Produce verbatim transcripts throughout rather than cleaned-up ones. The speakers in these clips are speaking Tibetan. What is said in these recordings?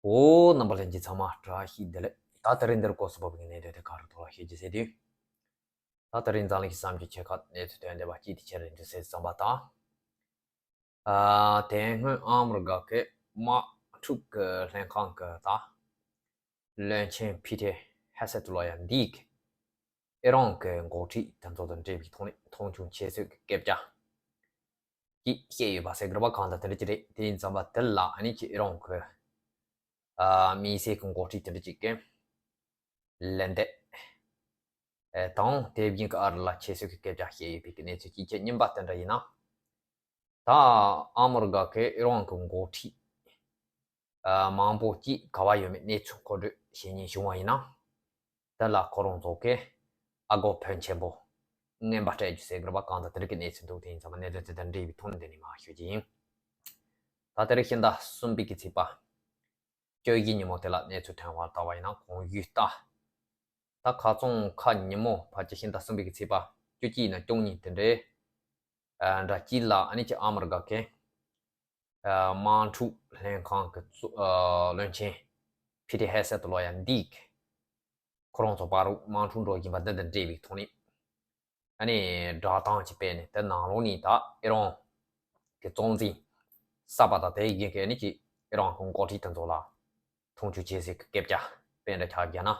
འོ། རྣམ་པ་ལྷན་རྒྱས་ཚང་མ་བཀྲ་ཤིས་བདེ་ལེགས། ད་དེ་རིང་འདིར་སྐོར་སུ་བབས་པའི་གནད་དོན་དེ་ག་རེ་ཐོག་ལ་ཤོད་རྒྱུ་ཟེར་དུས། ད་དེ་རིང་འཛམ་གླིང་གི་གསར་འགྱུར་ཆེ་ཁག་གནས་ཚུལ་དོན་བདེ་བ་གཅིག་དེ་ཆེར་རིན་འདུག་ཟེར་བསམ་པ་དང་། ཨ། དེ་སྔོན་ཨ་མི་རི་ཀ་གི་དམག་འཁྲུག་གི་ལྷན་ཁང་གི་ད་བློན་ཆེན་ཕི་ཏེ་ཧེ་སེད་ལོ་ཡ་འདིས་ཨི་རན་གྱི་འགོ་ཁྲིད་དེ་ཚོ་དང་འབྲེལ་བའི་ཐོག་ནས་མཐོང་ཆུང་བྱེད་སྲོལ་གྱི་སྐད་ཆ་ཅིག་བཤད་ཡོད་པ་ཟེར་གི་རེད་པ། གང་ལྟར་དེ་འདྲ་ཅིག་རེད། དེ་ཡིན་ཙམ་པ་དེ་ལ་ཨ་ནི་ཅིག་ཨི་རན་གྱི་ཨ་དམིགས་བསལ་གྱི་འགོ་ཁྲིད་དེ་འདྲ་ཅིག་གིས་ལན་འདེབས་དང་། དེ་བཞིན་གྱི་ཨ་རི་ལ་ཁྱད་གསོད་ཀྱི་སྐད་ཆ་བཤད་ཡོད་པའི་གནས་ཚུལ་ཅིག་ཁྱེད་རྙིང་པ་དེ་འདྲ་ཡིན་ན། ད་ཨ་མི་རི་ཀ་གིས་ཨི་རན་གྱི་འགོ་ཁྲིད་ཨ་མང་པོ་ཅིག་ག་བ་ཡོད་མེད་གནས་ཚུལ་མཁོ་སྤྲོད་བྱེད་མཁན་བྱུང་བ་ཡིན་ན། དེ་ལ་ཁོ་རང་ཚོ་གིས་ཨ་སྒོར་ཕོན་ཆེན་པོ་རྔན་པ་སྤྲད་རྒྱུ་ཟེར་གི་རེད་པ། གང་ལྟར་དེ་འདྲ་གི་གནས་ཚུལ་འདུག་དེ་ཡིན་ཙང་གནད་དོན་དེ་དང་འབྲེལ་བའི་ཐོག་ནས་འདི་ནས་མར་ཤོད་ཀྱི་ཡིན། ད་དེ་རིང་ཕྱི་ཟླ་གསུམ་པའི་གི་ཚེས་པ་བཅུ་བཞི་ཉིན་མོ་དེ་ལ་གནས་ཚུལ་ཐོན་པར་བལྟས་པ་ཡིན་ན། གོང་ཞུས་ལྟར་ད་ཁ་རྩང་ཁ་ཉིན་མོ་ཕལ་ཆེར་ཕྱི་ཟླ་གསུམ་པའི་གི་ཚེས་པ་བཅུ་གཅིག་ཡིན་ན་བཅུ་གཉིས་དེ་འདྲའི་ཨ་འདྲ་གཅིག་ལ་ཨ་ནི་ཅིག་ཨ་མི་རི་ཀ་གི་ཨ་དམག་འཁྲུག་ལྷན་ཁང་གི་གཙོ་ཨ་བློན་ཆེན་ཕི་ཏེ་ཧེ་སེད་ལོ་ཡ་འདིས་ཁོ་རང་ཚོ་བར་དུ་དམག་འཁྲུག་འགྲོ་བཞིན་པ་འདི་དང་འབྲེལ་བའི་ཐོག་ནས་ཨ་ནི་བསྒྲགས་གཏམ་ཅིག་སྤེལ་ནས། དེ་ནང་ལོགས་ནས་ད་ཨི་རན་གྱི་གཙོ་འཛིན་གསར་པ་དང་དེ་བཞིན་གྱི་ཨ་ནི་ཅིག་ཨི་རན་གྱི་འགོ་ཁྲིད་དེ་ཚོ་ལ་མཐོང་ཆུང་བྱེད་སྲོལ་གྱི་སྐད་ཆ་དཔེ་འདྲ་ཆ་བཞག་ན།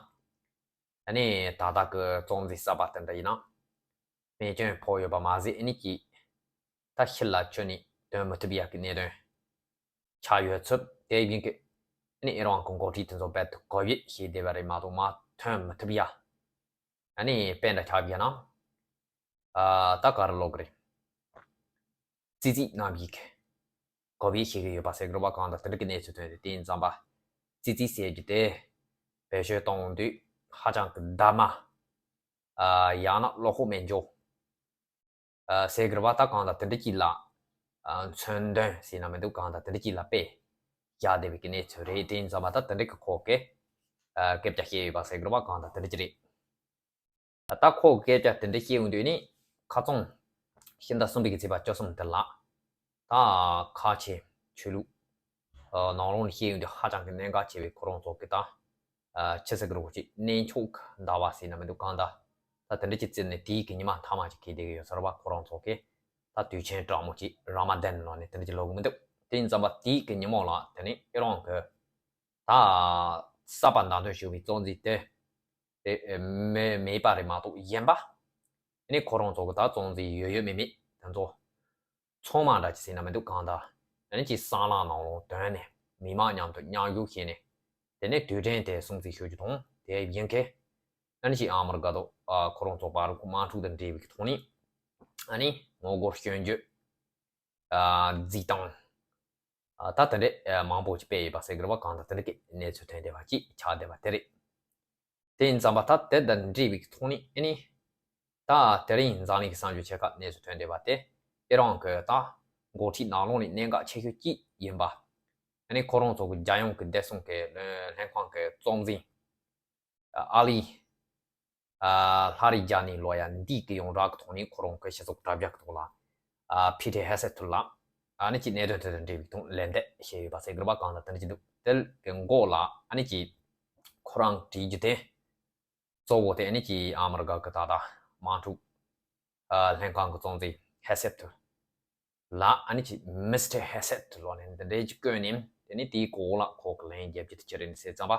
ཨ་ནི་ད་ལྟ་གི་གཙོ་འཛིན་གསར་པ་དེ་འདྲ་ཡིན་ན་རྨས་སྐྱོན་ཕོག་ཡོད་པ་མ་ཟད། ཨ་ནི་ཅིག་ད་ཕྱི་ལ་ཁྱོན་ནས་སྟོན་མི་ཐུབ་ཡག་གི་གནད་དོན་ཆགས་ཡོད་ཚུལ། དེ་བཞིན་གྱི་ཨ་ནི་ཨི་རན་གྱི་འགོ་ཁྲིད་དེ་ཚོ་རྦད་དེ་གོ་བརྡ་བྱས་བསྡད་པ་རེད་མ་གཏོགས་མར་ཐོན་མི་ཐུབ་ཡག་ཨ་ནི་དཔེ་འདྲ་ཆགས་བཞག་ན། ཨ་ད་ག་རེ་ལབ་དགོས་རེད། ཙི་ཙི་རྣམ་བཞི་གིས་གོ་བརྡ་བྱེད་ཀྱི་ཡོད་པ་ཟེར་གི་རེད་པ། གང་ལྟར་དེ་འདྲ་གི་གནས་ཚུལ་ཐོན་ཏེ། དེ་ཡིན་ཙམ་པ་ཙི་ཙི་ཟེར་རྒྱུ་དེ་བེད་སྤྱོད་གཏོང་དུས་ཧ་ཅང་གི་གདམ་མ། ཨ་ཡང་ན་བློ་ཁོག་མེད་འཇོག་ཨ་ཟེར་གི་རེད་པ། ད་གང་ལྟར་དེ་འདྲ་ཅིག་ལ་ཨ་མཚོན་དོན་ཟེར་ན་མི་འདུག་གང་ལྟར་དེ་འདྲ་ཅིག་ལ་དཔེ་བཞག་བསྡད་པའི་གི་གནས་ཚུལ་རེད། དེ་ཡིན་ཙམ་པ་ད་དེ་འདྲ་གི་ཁོག་གི་ཨ་སྐད་ཆ་བཤད་ཡོད་པ་ཟེར་གི་རེད་པ། གང་ལྟར་དེ་འདྲ་ཅིག་རེད། ད་ཁོ་སྐད་ཆ་དེ་འདྲ་བཤད་ཡོང་དུས་ནི། ཁ་རྩང་ཕྱི་ཟླ་གསུམ་པའི་གི་ཚེས་པ་བཅུ་གསུམ་དེ་ལ་ད་ཁ་ཆེ་ཆོས་ལུགས་ཨ་ནང་ལོགས་ནས་བཤད་ཡོང་དུས་ཧ་ཅང་གི་གནད་འགག་ཆེ་བའི་ཁོ་རང་ཚོ་གི་ད་ཨ་ཆི་ཟེར་གི་རེད་གོ་ཅིག་གནས་མཆོག་གི་ཟླ་བ་ཟེར་ན་མི་འདུག་གང་ལྟར་ད་དེ་འདྲ་ཅིག་བརྩིས་ནས་དེའི་གི་ཉི་མ་མཐའ་མ་ཅིག་འཁེལ་བསྡད་གི་ཡོད་ས་རེད་པ། ཁོ་རང་ཚོ་གི་ད་དུས་ཆེན་དྲང་མོ་ཅིག་ར་མ་དན་ལབ་ནས་དེ་འདྲ་ཅིག་ལབ་གི་མི་འདུག་དེ་ཡིན་ཙམ་པ་དེའི་གི་ཉིན་མོ་ལ་དེ་ནི་ཨི་རན་གི་ད་གསར་པ་མདའ་འདོན་ཞུ་བའི་གཙོ་འཛིན་དེ་དེ་མེད་མེད་པ་རེད་མ་གཏོགས། གཞན་པ་ཨ་ནི་ཁོ་རང་ཚོ་གི་ད་གཙོ་འཛིན་ཡོད་ཡོད་མེད་མེད་དེ་ཚོ་ཚང་མ་འདྲ་ཅིག་ཟེར་ན་མི་འདུག་གང་ལྟར་ཨ་ནི་ཅིག་སྲང་ལམ་ནང་ལོགས་ཐོན་ནས་མི་མང་མཉམ་དུ་མཉམ་ཞུགས་བྱས་ནས། དེ་ནས་དུས་དྲན་དེ་སྲུང་བརྩི་ཞུ་རྒྱུ་དང་། དེ་བཞིན་གྱི་ཨ་ནི་ཅིག་ཨ་མི་རི་ཀ་དང་ཨ་ཁོ་རང་ཚོ་བར་དམག་འཁྲུག་དང་འབྲེལ་བའི་ཐོག་ནས་ཨ་ནི་ངོ་རྒོལ་སྐྱོན་བརྗོད་ཨ་རྩིས་སྟངས་ཨ་ད་དེ་འདྲས་ཨ་མང་པོ་ཅིག་སྤེལ་ཡོད་པ་ཟེར་གི་རེད་པ། གང་ལྟར་དེ་འདྲ་གི་གནས་ཚུལ་ཐོན་བསྡད་པ་ཅིག་ཆགས་བསྡད་པ་དེ་རེད། དེ་ཡིན་ཙམ་པ་ད་དེ་དང་འབྲེལ་བའི་ཐོག་ནས་ཨ་ནི་ད་དེ་རིང་འཛམ་གླིང་གི་གསར་འགྱུར་ཆེ་ཁག་གནས་ཚུལ་ཐོན་བསྡད་པ་དེ་ཨི་རན་གྱི་ད་འགོ་ཁྲིད་ནང་ལོགས་ནས་གནད་འགག་ཆེ་ཤོས་གཅིག་ཡིན་པ། ཨ་ནི་ཁོ་རང་ཚོ་གི་རྒྱལ་ཡོངས་ཀྱི་བདེ་སྲུང་གི་ལྷན་ཁང་གི་གཙོ་འཛིན་ཨ་ལི་ཨ་ལྷ་རི་ཇ་ནི་ལོ་ཡ་འདི་གི་ཡོངས་གྲགས་ཀྱི་ཐོག་ནས་ཁོ་རང་གི་སྤྱི་ཚོགས་དྲ་རྒྱ་གི་ཐོག་ལ་ཨ་ཕི་ཏེ་ཧེ་སེ་ཐུར་ལ་ཨ་ནི་ཅིག་གནད་དོན་དེ་དང་འབྲེལ་བའི་ཐོག་ལན་འདེབས་བྱས་ཡོད་པ་ཟེར་གི་རེད་པ། གང་ལ་དེ་འདྲ་ཅིག་འདུག་དེ་གི་མགོ་ལ་ཨ་ནི་ཅིག་ཁོ་རང་བྲིས་རྒྱུ་དེ་གཙོ་བོ་དེ་ཨ་ནི་ཅིག་ཨ་མི་རི་ཀ་གི་ད་ལྟ་དམག་འཁྲུག་ཨ་ལྷན་ཁང་གི་གཙོ་འཛིན་ཧེ་སེ་ཐུར་ལ་ཨ་ནི་ཅིག་མི་སི་ཊར་ཧེ་སེ་ཐུར་ལབ་ནས་འདི་འདྲའི་ཅིག་བཀོད་ནས། དེ་ནི་དེའི་གོང་ལ་ཁོ་གི་ལན་རྒྱབ་རྒྱུ་དེ་ཅི་རེད་ཟེར་ཙམ་པ།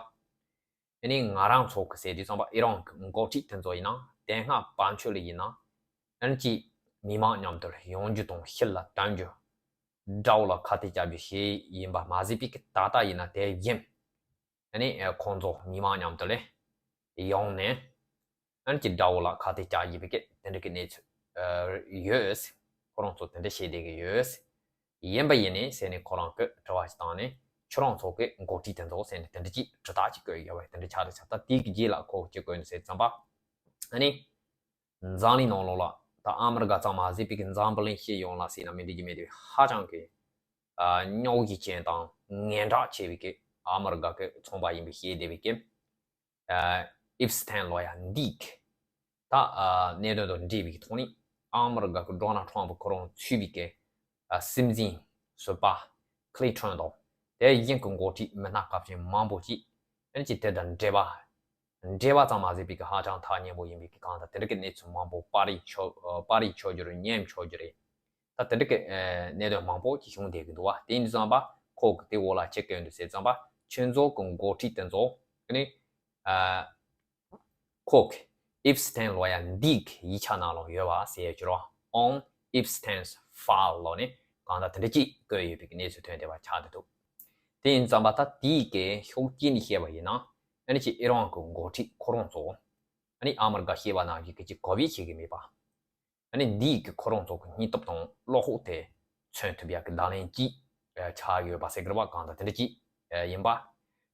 ཨ་ནི་ང་རང་ཚོ་གི་ཟེར་དུས་ཙམ་པ་ཨི་རན་གི་འགོ་ཁྲིད་དེ་ཚོ་ཡིན་ན། དེ་སྔ་བར་ཆོད་ལ་ཡིན་ན་ཨ་ནི་ཅིག་མི་མང་མཉམ་དུ་ཡོང་རྒྱུ་དང་ཕྱི་ལ་བཏོན་རྒྱུ། དགྲ་བོ་ལ་ཁ་གཏད་བཅག་རྒྱུ་ཞིག་ཡིན་པ་མ་ཟད་པའི་གི་ད་ལྟ་ཡིན་ན་དེ་བཞིན་ཨ་ནི་ཁོང་ཚོ་མི་མང་མཉམ་དུ་ལ་ཡོང་ནས་ཨ་ནི་ཅིག་དགྲ་བོ་ལ་ཁ་གཏད་བཅག་ཡིན་པའི་གི་དེ་འདྲ་གི་གནས་ཚུལ་ཡོད། ཁོ་རང་ཚོ་དེ་འདྲ་བཤད་བསྡད་གི་ཡོད། ཡིན་པ་ཡིན་ནའི་ཟེར་ནས་ཁོ་རང་གིས་དྲི་བ་ཞིག་བཏང་ནས། ཁྱོད་རང་ཚོ་གི་འགོ་ཁྲིད་དེ་ཚོ་ཟེར་ནས་དེ་འདྲ་ཅིག་དྲི་རྟགས་ཅིག་བཀོད་ཡོད་པ་དེ་འདྲ་ཆགས་རེད་ཤག་ད་དེའི་གི་རྗེས་ལ་ཁོ་ཅིག་བཀོད་ནས་ཟེར་ཙམ་པ། ཨ་ནི་འཛམ་གླིང་ནང་ལོགས་ལ་ད་ཨ་མི་རི་ཀ་ཙམ་མ་ཟད་པའི་གི་འཛམ་བུ་གླིང་སྤྱི་ཡོངས་ལ་ཟེར་ན་མི་འགྲིག་གི་མེད་དུས་ཧ་ཅང་གི་ཨ་རྙོག་གཞི་ཅན་དང་ངན་གྲགས་ཆེ་བའི་གི་ཨ་མི་རི་ཀ་གི་ཚོང་པ་ཡིན་པའི་བཤད་བསྡད་པའི་གི་ཨ་ཨིབ་སི་ཐན་ལོ་ཡ་འདིས་ད་ཨ་གནད་དོན་དང་འབྲེལ་བའི་ཐོག་ནས་ཨ་མི་རི་ཀ་གི་ཌོ་ནལ་ཊམ་ཕ་ཁོ་རང་ཚུད་པའི་གི་ཨ་སྲིད་འཛིན་ཟུར་པ་ཁི་ལིན་ཊོན་དང་ དེ་བཞིན་གྱི་འགོ་ཁྲིད་མི་སྣ་སྐབས་ཆེན་མང་པོ་ཅིག་ཨ་ནི་ཅིག་དེ་དང་འབྲེལ་བ། འབྲེལ་བ་ཙམ་མ་ཟད་པའི་གི་ཧ་ཅང་ཐག་ཉེ་པོ་ཡིན་པའི་གི་གང་དང་དེ་འདྲ་གི་གནས་ཚུལ་མང་པོ། པར་རིས་འཕྱོག་ཨ་པར་རིས་འཕྱོག་རྒྱུ་རེད། བརྙན་འཕྱོག་རྒྱུ་རེད། ད་དེ་འདྲ་གི་ཨ་གནད་དོན་མང་པོ་ཅིག་བྱུང་བསྡད་ཀྱི་འདུག་བ། དེ་ཡིན་དུས་ཙམ་པ་ཁོ་གི་དེ་འོག་ལ་ཅི་བཀོད་འདུག་ཟེར་ཙམ་པ། ཁྱོད་ཚོ་གི་འགོ་ཁྲིད་དེ་ཚོ་ཨ་ནི་ཨ། ཁོ་གི་Epstein lawyer འདི་གི་ཡིག་ཆ་ནང་ལོགས་ཡོད་པ་ཟེར་ཡོད་ཀྱི་རོ། On Epstein's file ལོགས་ནས་གང་ལྟར་དེ་འདྲ་ཅིག་བཀོད་ཡོད་པའི་གནས་ཚུལ་ཐོན་བསྡད་པ་ཆགས་བསྡད་འདུག་དེ་ཡིན་ཙམ་པ་ད་དེའི་གི་ཤུགས་རྐྱེན་ནས་བཤད་པ་ཡིན་ན། ཨ་ནི་ཅིག་ཨི་རན་གི་འགོ་ཁྲིད་ཁོ་རང་ཚོ་ཨ་ནི་ཨ་མི་རི་ཀ་ཞེས་པ་ནང་བཞིན་གི་ཅིག་གོ་བེད་བྱེད་ཀྱི་མེད་པ། ཨ་ནི་འདིས་ཀྱི་ཁོ་རང་ཚོ་གི་སྙིང་སྟོབས་དང་བློ་ཁོག་དེ་མཚོན་ཐུབ་ཡག་གི་བརྡ་ལན་ཅིག་ཆགས་ཡོད་པ་ཟེར་གི་རེད་བ། གང་ལྟར་དེ་འདྲ་ཅིག་ཡིན་པ།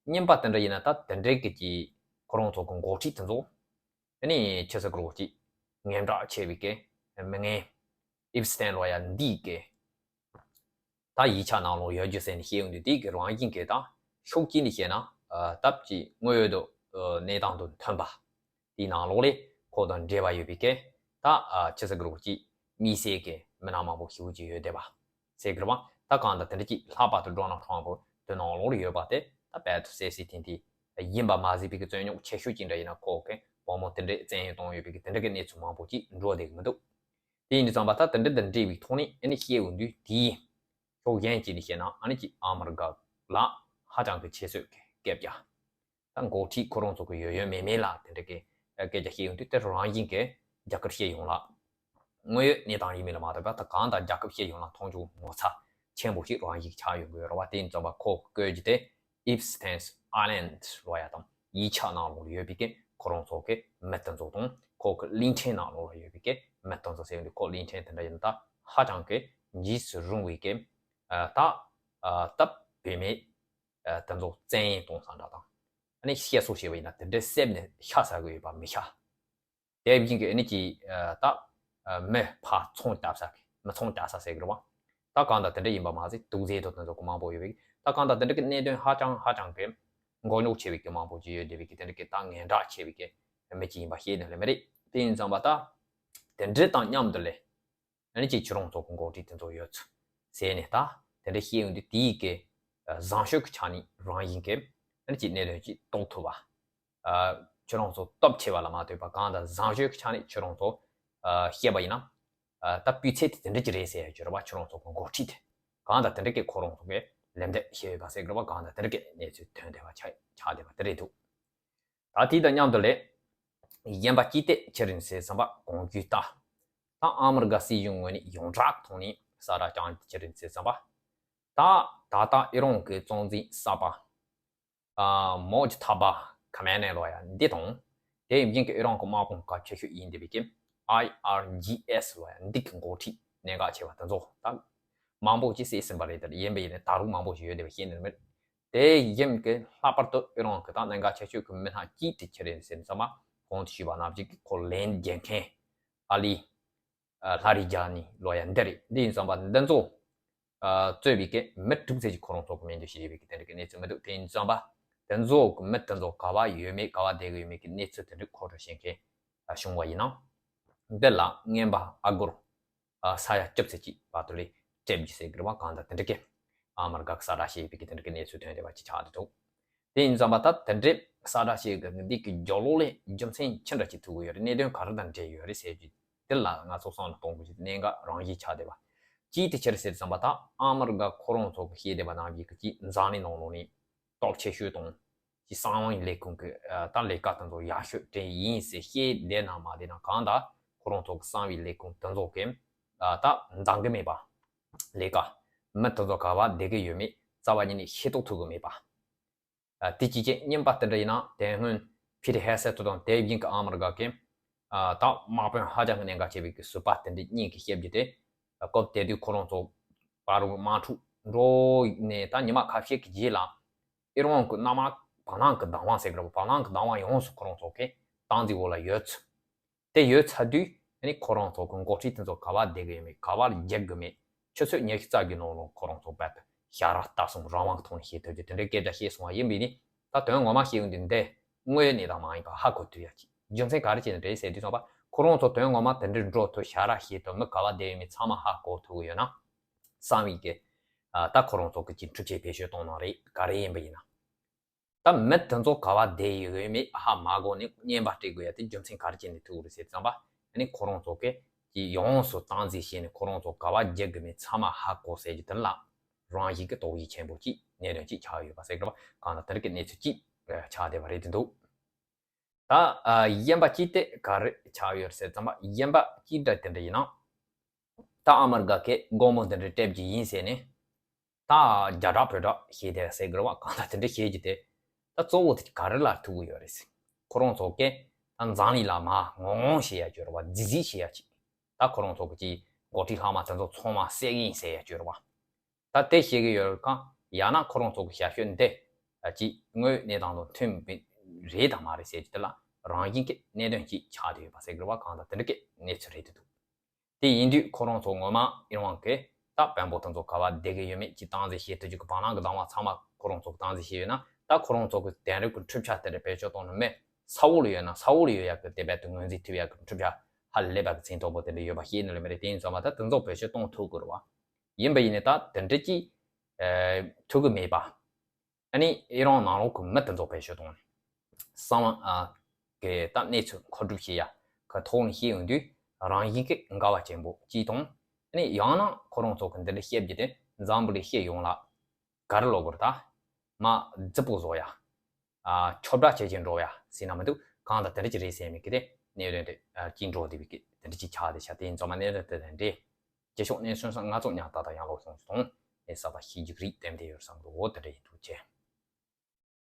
གཉིས་པ་དེ་འདྲ་ཡིན་ན་ད་དེ་འདྲའི་གི་ཅིག་ཁོ་རང་ཚོ་གི་འགོ་ཁྲིད་དེ་ཚོ་ཨ་ནི་ཆི་ཟེར་གི་རེད་ཅིག་ངན་དྲག་ཆེ་བའི་གི་མི་ངན་Epstein lawyer འདིས་གི་ད་ཡིག་ཆ་ནང་ལོགས་ཡོད་རྒྱུ་ཟེར་ནས་བཤད་ཡོང་དུས་དེ་གི་རང་བཞིན་གི་ད་ཤུགས་རྐྱེན་ནས་བཤད་ན་སྟབས་ཀྱིས་དངོས་ཡོད་དུ་གནས་སྟངས་དང་མཐུན་པ། དེའི་ནང་ལོགས་ལས་ཁོ་དང་འབྲེལ་བ་ཡོད་པའི་གི་ད་ཆི་ཟེར་གི་རེད་ཅིག་དམིགས་བསལ་གི་མི་སྣ་མང་པོ་ཞེ་པོ་ཅིག་ཡོད་བསྡད་པ་ཟེར་གི་རེད་བ། ད་གང་ལྟར་དེ་འདྲ་ཅིག་ལྷག་པར་དུ་Donald Trump དེ་ནང་ལོགས་ལ་ཡོད་པ་དེ་ད་དཔལ་དུ་སེ་སི་ཐིན་དེ་ཡིན་པ་མ་ཟད་པའི་གི་རྩོད་རྙོག་ཆེ་ཤོས་ཅིག་འདྲ་ཡིན་ན་ཁོ་གི་བུ་མོ་དེ་འདྲའི་བཙན་གཡེམ་བཏང་ཡོད་པའི་གི་དེ་འདྲ་གི་གནས་ཚུལ་མང་པོ་ཅིག་འགྲོ་བསྡད་གི་མི་འདུག་དེ་ཡིན་དུས་ཙམ་པ་ད་དེ་འདྲ་དང་འབྲེལ་བའི་ཐོག་ནས་ཨ་ནི་བཤད་ཡོང་དུས་དེའི་ཕྱོགས་གཞན་གཅིག་ནས་བཤད་ན་ཨ་ནི་ཅིག་ཨ་མི་རི་ཀ་ལ་ཧ་ཅང་གི་ཆེ་བསྟོད་ཀྱི་སྐད་ཆ། ད་འགོ་ཁྲིད་ཁོ་རང་ཚོ་གི་ཡོད་ཡོད་མེད་མེད་ལ་དེ་འདྲ་གི་སྐད་ཆ་བཤད་ཡོང་དུས་དེ་རང་བཞིན་གི་རྒྱ་གར་བཤད་ཡོང་ལ། དངོས་ཡོད་གནས་སྟངས་ཡིན་མིན་ལ་མ་ལྟོས་པར་ད་གང་ལྟར་རྒྱལ་ཁབ་བཤད་ཡོང་ལ་མཐོང་ཆུང་ངོ་ཚ་ཆེན་པོ་ཞིག་རང་བཞིན་ཆགས་ཡོང་གི་ཡོད་རེད་བ། དེ་ཡིན་ཙམ་པ་ཁོ་བཀོད་རྒྱུ་དེ་Epstein's Island ལོ་ཡ་དང་ཡིག་ཆ་ནང་ལོགས་ལ་ཡོད་པའི་གི་ཁོ་རང་ཚོ་གི་མི་དེ་ཚོ་དང་ཁོ་གི་གླིང་ཕྲན་ནང་ལོགས་ལ་ཡོད་པའི་གི་མི་དེ་ཚོ་ཟེར་ཡོང་དུས་ཁོ་གླིང་ཕྲན་དེ་འདྲ་ཡིན་ད་ཧ་ཅང་གི་འཇིགས་སུ་རུང་བའི་གི་ད་སྟབས་བདེ་མེད་དེ་ཚོ་བཙན་གཡེམ་གཏོང་ས་འདྲ་དང་། ཨ་ནི་བཤད་སྲོལ་བྱས་པ་ཡིན་ན་དེ་འདྲའི་གསེབ་ནས་ཤ་ཟ་གི་ཡོད་པ་མི་ཤ། དེ་བཞིན་གྱི་ཨ་ནི་ཅིག་ད་མི་ཕར་ཚོང་རྒྱག་ས་གི་མི་ཚོང་རྒྱག་ས་ཟེར་གི་རེད་བ། ད་གང་ལྟར་དེ་འདྲ་ཡིན་པ་མ་ཟད་དུག་རྫས་དང་དེ་ཚོ་གི་མང་པོ་ཡོད་པའི་ད་གང་ལྟར་དེ་འདྲ་གི་གནད་དོན་ཧ་ཅང་ཧ་ཅང་གི་མགོ་རྙོག་ཆེ་བའི་གི་མང་པོ་ཅིག་ཡོད་བསྡད་པའི་གི་དེ་འདྲ་གི་ད་ངན་དྲག་ཆེ་བའི་གི་མི་ཅིག་ཡིན་པ་ཤེས་ནི་ལས་མི་རེད། དེ་ཡིན་ཙང་པ་ད་དེ་འདྲ་དང་མཉམ་དུ་ལས། ཨ་ནི་ཅིག་ཁྱོད་རང་ཚོ་གི་འགོ་ཁྲིད་དེ་ཚོ་ཡོད་ཚུལ་ཟེར་ནས་ད་དེ་འདྲ་བཤད་ཡོང་དུས་དེའི་གི་བཟང་སྤྱོད་ཀྱི་ཆ་ནས་རང་བཞིན་གི་ཨ་ནི་ཅིག་གནད་དོན་ཅིག་རྟོགས་ཐུབ་པ། ཁྱོད་རང་ཚོ་སྟོབས་ཆེ་བ་ལ་མ་ལྟོས་པ་གང་ལྟར་བཟང་སྤྱོད་ཀྱི་ཆ་ནས་ཁྱོད་རང་ཚོ་བཤད་པ་ཡིན་ན་ད་སྤུས་ཚད་དེ་དེ་འདྲ་ཅིག་རེད་ཟེར་ཡ་ཅིག་རེད་བ། ཁྱོད་རང་ཚོ་གི་འགོ་ཁྲིད་དེ་གང་ལྟར་དེ་འདྲ་གི་ཁོ་རང་ཚོ་གི་ལན་འདེབས་བྱས་ཡོད་པ་ཟེར་གི་རེད་བ། གང་ལྟར་དེ་འདྲ་གི་གནས་ཚུལ་ཐོན་བསྡད་པ་ཆགས་ཆགས་བསྡད་པ་དེ་རེད་འདུག་ད་དེ་དང་མཉམ་དུ་ལས། གཞན་པ་ཅི་སྟེ་ཁྱེད་རང་ཚོས་བསམ་པ་གང་རྒྱུ་ལྟ། ད་ཨ་མི་རི་ཀ་སྲིད་གཞུང་ངོས་ནས་ཡོངས་གྲགས་ཐོག་ནས་གསལ་བསྒྲགས་བསྐྱངས་ཏེ་ཁྱེད་རང་ཚོས་བསམ་པ། ད་ད་ལྟ་ཨི་རན་གྱི་གཙོ་འཛིན་གསར་པ། ཨ་མོ་ཇི་ཐ་བ་ཁ་མེ་ནེ་ལོ་ཡ་འདི་དང་། དེ་བཞིན་གྱི་ཨི་རན་གྱི་དམག་དཔུང་གལ་ཆེ་ཤོས་ཡིན་བསྡད་པའི་གི་ཨའི་ཨར་ཇི་ཨེས་ལོ་ཡ་འདི་གི་འགོ་ཁྲིད་གནད་འགག་ཆེ་བ་དེ་ཚོ་ད་མང་པོ་ཅིག་བསད་ཟིན་པ་རེད། དེ་ཡིན་པ་ཡིན་ན་ད་རུང་མང་པོ་ཞིག་ཡོད་བསྡད་པ་ཤེས་ནི་མེད། དེ་བཞིན་གྱི་ལྷག་པར་དུ་ཨི་རན་གྱི་ད་གནད་འགག་ཆེ་ཤོས་ཀྱི་མི་སྣ་གཅིག་དེ་ཁྱེད་རང་ཚོས་བསམ་པ་གོང་དུ་ཞུས་པ་ནང་བཞིན་གྱི་ཁོ་ལན་རྒྱག་མཁན་ཨ་ལི་ལྷ་རི་ཇ་ནི་ལོ་ཡ་འདི་རེད། འདི་ཡིན་ཙང་པ་འདི་ཚོ་གཙོས་པའི་གི་མི་དྲུག་ཙམ་ཅིག་ཁོ་རང་ཚོ་གི་མིང་དུ་བཤད་པའི་གི་དེ་འདྲ་གི་གནས་ཚུལ་མི་འདུག་དེ་ཡིན་ཙང་པ་དེ་ཚོ་གི་མི་དེ་ཚོ་ག་བ་ཡོད་མེད་ག་བ་བསྡད་གི་ཡོད་མེད་གི་གནས་ཚུལ་དེ་འདྲ་མཁོ་སྤྲོད་བྱེད་མཁན་བྱུང་བ་ཡིན་ན། འདི་ལ་རྔན་པ་ཨ་སྒོར་ས་ཡ་བཅུ་ཙམ་ཅིག་བར་དུ་ལས་སྤྲད་རྒྱུ་ཟེར་གི་རེད་བ། གང་ལྟར་དེ་འདྲ་གི་ཨ་མ་རི་ཀ་གི་གསལ་བསྒྲགས་བྱས་པའི་གི་དེ་འདྲ་གི་གནས་ཚུལ་ཐོན་བསྡད་པ་ཅིག་ཆགས་བསྡད་འདུག་དེ་ཡིན་ཙང་པ་ད་དེ་འདྲའི་གསལ་བསྒྲགས་བྱས་ཡོད་གི་འདི་གི་རྒྱབ་ལོགས་ལས་རྒྱུ་མཚན་ཅི་འདྲ་ཅིག་ཐུག་གི་ཡོད་རེད། གནད་དོན་ག་རེ་དང་འབྲེལ་ཡོད་རེད་ཟེར་རྒྱུ་དེ་ལ་ང་ཚོ་བསམ་བློ་གཏོང་དགོས་རྒྱུ་གནད་འགག་རང་བཞིན་ཆགས་བསྡད་པ། ཅིའི་ཐད་ཁྱེར་ཟེར་ཙམ་པ་ད་ཨ་མ་རི་ཀ་ཁོ་རང་ཚོ་གི་བཤད་བསྡད་པ་ནང་བཞིན་གི་ཅིག་འཛམ་གླིང་ནང་ལོགས་ནས་སྟོབས་ཆེ་ཤོས་དང་ཅིག་གསང་བའི་ལས་ཁུངས་ཀྱི་ད་ལས་ཀ་དེ་ཚོ་ཡག་ཤོས་དེ་ཡིན་ཟེར་བཤད་བསྡད་ན་མ་བསྡད་ན་གང་ལྟར་ཁོ་རང་ཚོ་གི་གསང་བའི་ལས་ཁུངས་དེ་ཚོ་གི་ད་འདང་གི་མེད་པ། ལས་ཀ་མི་དེ་ཚོ་ག་བ་བསྡད་གི་ཡོད་མེད་རྩ་བ་ཉིད་ནས་ཤེས་རྟོགས་ཐུབ་གི་མེད་པ། དེ་གཅིག་བྱས། གཉིས་པ་དེ་འདྲ་ཡིན་ན་དེ་སྔོན་ཕི་ཊར་ཧེ་སེད་དང་དེ་བཞིན་གྱི་ཨ་མ་རི་ཀ་གི་ད་དམག་དཔོན་ཧ་ཅང་གི་གནད་འགག་ཆེ་བའི་གི་ཟུར་པ་དེ་འདྲ་གཉིས་ཀྱིས་བཤད་རྒྱུ་དེ། སྐབས་དེ་དུས་ཁོ་རང་ཚོ་པ་རུ་དམག་འཁྲུག་འགྲོ་ནས་ད་ཉི་མ་ཁ་ཤས་ཀྱི་རྗེས་ལ་ཨི་རན་གྱི་གནམ་དམག་བ་ལང་གི་བདག་དབང་ཟེར་གི་རེད་པ། བ་ལང་གི་བདག་དབང་ཡོངས་སུ་ཁོ་རང་ཚོ་གི་སྟངས་འཛིན་འོག་ལ་ཡོད་ཚུལ། དེ་ཡོད་ཚར་དུས་ཨ་ནི་ཁོ་རང་ཚོ་གི་འགོ་ཁྲིད་དེ་ཚོ་ག་བ་བསྡད་གི་ཡོད་མེད་ག་བ་ལ་རྒྱག་གི་མེད། ཆུ་ཚོད་ཉི་ཤུ་རྩ་བརྒྱད་ནང་ལོགས་ཁོ་རང་ཚོ་རྦད་དེ་ཞབས་ར་ལྟ་སྲུང་རང་དབང་གི་ཐོག་ནས་བྱེད་ཐུབ་རྒྱུ་དེ་འདྲའི་སྐད་ཆ་བཤད་སོང་བ་ཡིན་པས་ནི། ད་དོན་ངོ་མ་བཤད་ཡོང་དུས་འདི་དངོས་ཡོད་གནས་སྟངས་མ་ཡིན་པ་ཧ་གོ་ཐུབ་ཡ་ཅིག་རྒྱུ་མཚན་ག་རེ་བྱས་ནས་རེད་ཟེར་དུས་ཙམ་པ་ཁོ་རང་ཚོ་དོན་ངོ་མ་དེ་འདྲའི་འགྲོ་ཐུབ་ཞབས་ར་བྱེད་ཐུབ་མི་ག་བ་བསྡད་ཡོད་མེད་ཚང་མ་ཧ་གོ་ཐུབ་གི་ཡོད་ན། གསང་བའི་གི་ ཨ་ད་ཁོ་རང་ཚོ་གི་ཅིག་འཁྲུག་ཆ་བེད་སྤྱོད་གཏོང་གནང་རེད། ག་རེ་ཡིན་པ་ཡིན་ན། ད་མི་དེ་ཚོ་ག་བ་བསྡད་ཡོད་མེད་ཧ་མ་གོ་ནས་བརྙན་པར་སྤྲད་དགོས་ཡ་དེ་རྒྱུ་མཚན་ག་རེ་བྱས་ནས་ཐུག་རེད་ཟེར་ཙམ་པ། ཨ་ནི་ཁོ་རང་ཚོ་གི་ཅིག་ཡོངས་སུ་སྟངས་འཛིན་བྱས་ནས་ཁོ་རང་ཚོ་ག་བ་རྒྱག་དགོས་མེད་ཚང་མ་ཧ་གོ་ཟེར་རྒྱུ་དེ་ལ་རང་བཞིན་གྱི་དོགས་གཞི་ཆེན་པོ་ཅིག་གནད་དོན་ཅིག་ཆགས་ཡོད་པ་ཟེར་གི་རེད་བ། གང་ལྟར་དེ་རིགས་ཀྱི་གནས་ཚུལ་ཅིག་ཆགས་བསྡད་པ་རེད་དེ་འདུག་ད་ཨ་གཞན་པ་ཅིག་དེ་ག་རེ་ཆགས་ཡོད་ཟེར་ཙམ་པ། གཞན་པ་ཅིག་འདྲ་དེ་འདྲ་ཡིན་ན། ད་ཨ་མར་ག་གི་སྒོར་མོ་འདི་འདྲ་སྤྲད་རྒྱུ་ཡིན་ཟེར་ནས། ད་རྒྱ་གྲགས་བོད་གྲགས་བཤད་དེ་ཟེར་གི་རེད་བ། གང་ལྟར་དེ་འདྲ་བཤད་རྒྱུ་དེ། ད་གཙོ་བོ་དེ་ག་རེ་ལ་ཐུག་གི་ཡོད་རེད་ཟེར། ཁོ་རང་ཚོ་གི་ད་འཛམ་གླིང་ལ་མ་ངོ་ངོ་བཤད་ཡ་ཅིག་ཡོད་རེད་བ། རྫིག་རྫིག་བཤད་ཡ་ཅིག་ད་ཁོ་རང་ཚོ་གི་ཅིག་འགོ་ཁྲིད་ལྷག་མ་དེ་ཚོ་ཚང་མ་བསད་གི་ཡིན་ཟེར་ཡ་ཅིག་ཡོད་རེད་བ། ད་དེ་བཤད་གི་ཡོད་རེད་གང་། ཡང་ན་ཁོ་རང་ཚོ་གི་ཞབས་ཞུ་འདི་ཅིག་དངོས་ཡོད་གནས་སྟངས་དང་མཐུན་པ་རེད་དང་མ་རེད་ཟེར་རྒྱུ་དེ་ལ་རང་བཞིན་གྱི་གནད་དོན་ཅིག་ཆགས་བསྡད་ཡོད་པ་ཟེར་གི་རེད་བ། གང་ལྟར་དེ་འདྲ་གི་གནས་ཚུལ་རེད་དེ་འདུག་དེ་ཡིན་དུས་ཁོ་རང་ཚོ་ངོ་མ་ཨིན་ཝང་གི་ད་དཔོན་པོ་དེ་ཚོ་ག་བ་བསྡད་གི་ཡོད་མེད་ཀྱི་སྟངས་འཛིན་བྱེད་ཐུབ་རྒྱུ་གི་བང་རིམ་གི་གདམ་ག་ཚང་མ་ཁོ་རང་ཚོ་གི་སྟངས་འཛིན་བྱས་ཡོད་ན། ད་ཁོ་རང་ཚོ་གི་དེང་རབས་ཀྱི་འཕྲུལ་ཆས་དེ་འདྲ་བེད་སྤྱོད་གཏོང་ནི་མེད། ས་འོག་ལ་ཡོད་ན་ས་འོག་ལ་ཡོད་ཡག་གི་དེ་བས་དུ་ངོས་འཛིན་ཐུབ་ཡག་གི་འཕྲུལ་ཆས་ཧ་ལས་པ་གི་ཚད་མཐོ་པོ་དེ་འདྲ་ཡོད་པ་ཤེས་ནི་ལ་མི་རེད། དེ་ཡིན་ཙང་མ་ད་དེ་ཚོ་བེད་སྤྱོད་གཏོང་ཐུབ་དགོས་རེད་བ། ཡིན་པ་ཡིན་ནའི་ད་དེ་འདྲ་ཅིག་ཨ་ཐུབ་གི་མེད་པ། ཨ་ནི་ཨི་རན་ནང་ལོགས་ཀྱི་མི་དེ་ཚོ་བེད་སྤྱོད་གཏོང་ནས་གསང་བ་ཨ་གི་ད་གནས་ཚུལ་མཁོ་སྒྲུབ་བྱེད་ཡ་གི་ཐོག་ནས་བཤད་ཡོང་དུས་རང་བཞིན་གྱི་འགལ་བ་ཆེན་པོ་གཅིག་དང་། ཨ་ནི་ཡང་ན་ཁོ་རང་ཚོ་གི་འདི་འདྲ་བཤད་རྒྱུ་དེ་འཛམ་བུ་གླིང་སྤྱི་ཡོངས་ལ་ག་རེ་ལབ་དགོས་རེད། ད་མ་རྫིག་པོ་བཟོ་ཡ། ཨ་ཁྱབ་བསྒྲགས་བྱེད་ཀྱིན་འགྲོ་ཡ་ཟེར་ན་མི་འདུག་གང་ལྟར་དེ་འདྲ་ཅིག་རེད་ཟེར་མི་གི་དེ་གནད་དོན་དེ་ཨ་གཅིག་འགྲོ་བསྡད་པའི་གི་དེ་འདྲ་ཅིག་ཆགས་བསྡད་ཤག་དེ་ཡིན་ཙང་མ་གནད་དོན་དེ་དང་འབྲེལ། རྗེས་ཕྱོགས་གནས་ཚུལ་སོགས་ང་ཚོ་ཉག་ཏག་ཏག་ཡང་ལོག་སོང་སོང་ནས་གསར་པ་ཤེས་རྒྱུ་རིགས་ལྡན་དེ་ཡོད་བསམ་འདུག་འོ་དེ་འདྲ་ཡིན་འདུག་ཅེས།